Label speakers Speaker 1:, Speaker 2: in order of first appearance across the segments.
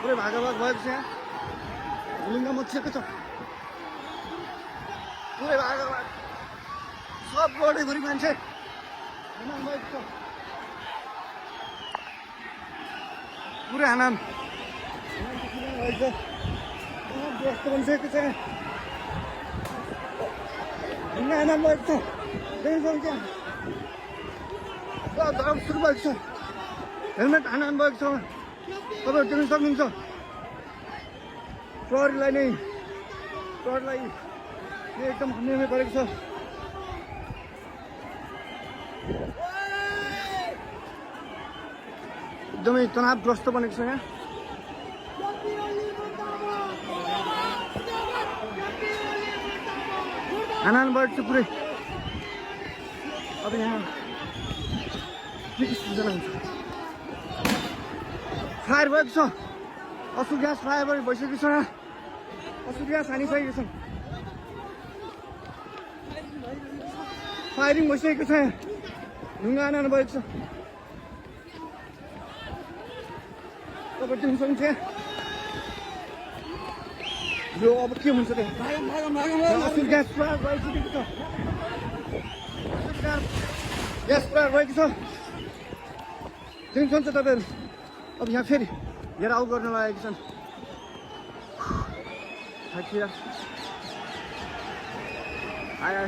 Speaker 1: पुरै भागाभाग भएको छ यहाँ झुलुङ्गा मचिएको छ पुरै भागाभाग सब रोडैभरि मान्छे हनान भएको छ पुरै हनान भएको छ व्यस्त बनिसकेको छ ढुङ्गा हनान भएको छ देख्न सक्छ धरम सुरु भएको छ हेलमेट हनान भएको छ तपाईँहरू देख्न सक्नुहुन्छ प्रहरीलाई एकदम खन्याउनु परेको छ एकदमै तनावग्रस्त बनेको छ यहाँ हनान भएको छ पुरै अब यहाँ के सूचना हुन्छ फायर भएको छ असुर ग्यास फायर भइसकेको छ असुर ग्यास हानिसकेको छ फायरिङ भइसकेको छ यहाँ ढुङ्गा हनान भएको छ तपाईँ देख्न सक्नुहुन्छ यो अब के हुन्छ त्यहाँ असुर ग्यास प्रयोग भइसकेको छ ग्यास प्रयोग भएको छ देख्न सक्नुहुन्छ तपाईँहरू अब यहाँ फेरि घेराउ गर्न लागेको छन् आयो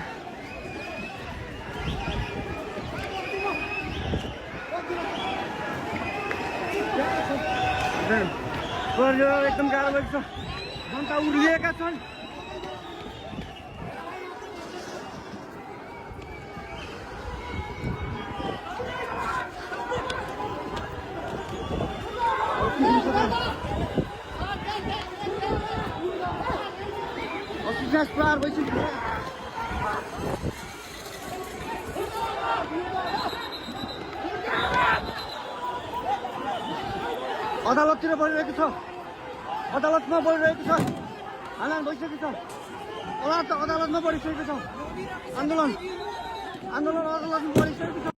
Speaker 1: एकदम गाह्रो भएको छ जनता उर्लिएका छन् ग्यास प्रहार भइसक्यो अदालततिर परिरहेको छ अदालतमा परिरहेको छ हनान भइसकेको छ अदालतमा परिसकेको छ आन्दोलन अदालतमा परिसकेको छ